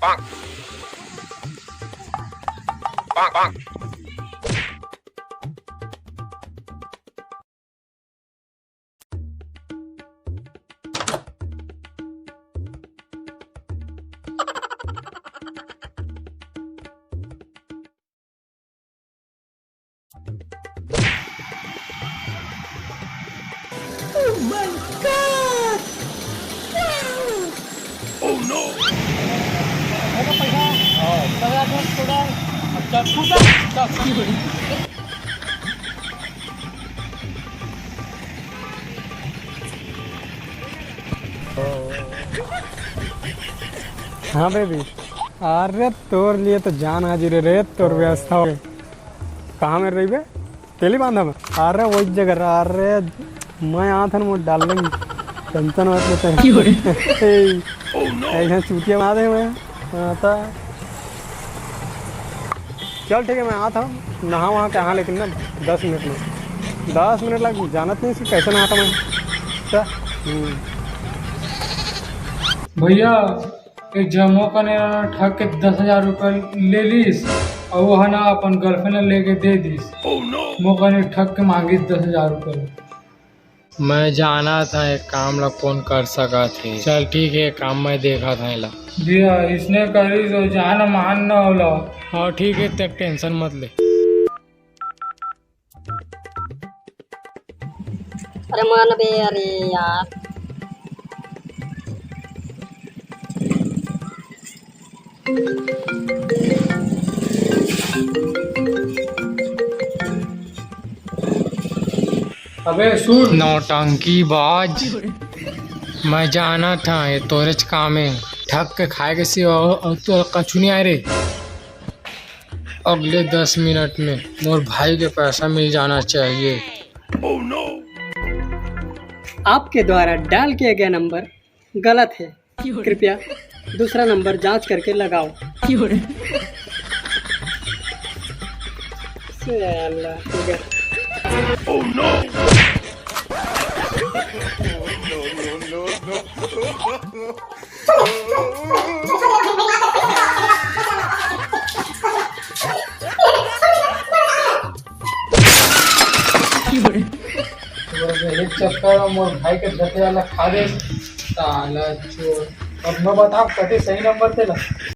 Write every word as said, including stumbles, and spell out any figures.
Oh my God! Wow! Oh no! हाँ baby, अरे तोर लिए तो जान हाजिर है रे, तोर व्यवस्था हो। कहाँ में रहिबे? तेली बांधा में? अरे वही जगह रह, अरे मैं आत हन मोर डार्लिंग, टेंशन मत लेते हैं। ए, ऐसा चूतिया बना दे मैं। हाँ, तो चल ठीक है, मैं आता हूँ, नहा वहाँ के, हाँ, लेकिन ना दस मिनट में, दस मिनट लग जानत नहीं इसको कैसे नहाता मैं। चल। हम्म। भैया, एक जन मोर कने ठग के दस हजार रुपया ले लिस, अउ वो ना अपन गर्लफ्रेंड ला लेके दे दिस। मोर कने ठग के मांगिस दस हजार रुपया। मैं जानत हंव एक काम ला कोन कर सकत हे। चल ठीक हे, काम मैं देखत हंव एला। भैया, इसने करिस तो जान मान न होला। हाँ ठीक हे, ते टेंशन मत ले। अरे मान बे, अरे यार। अबे सुन। नौटंकी बाज, मैं जानत हंव ये तोरेच काम हे। ठग के खाए के सिवा अउ, अउ तो कछु नहीं आए रे। अगले दस मिनट में मोर भाई के पैसा मिल जाना चाहिए। आपके द्वारा डायल किया गया नंबर गलत है, कृपया दूसरा नंबर जांच करके लगाओ। साला, ठीक है। तोर एक चक्कर में मोर भाई के दस हजार ला खा दे, साला चोर। अब मैं बता, कटे सही नंबर तेला।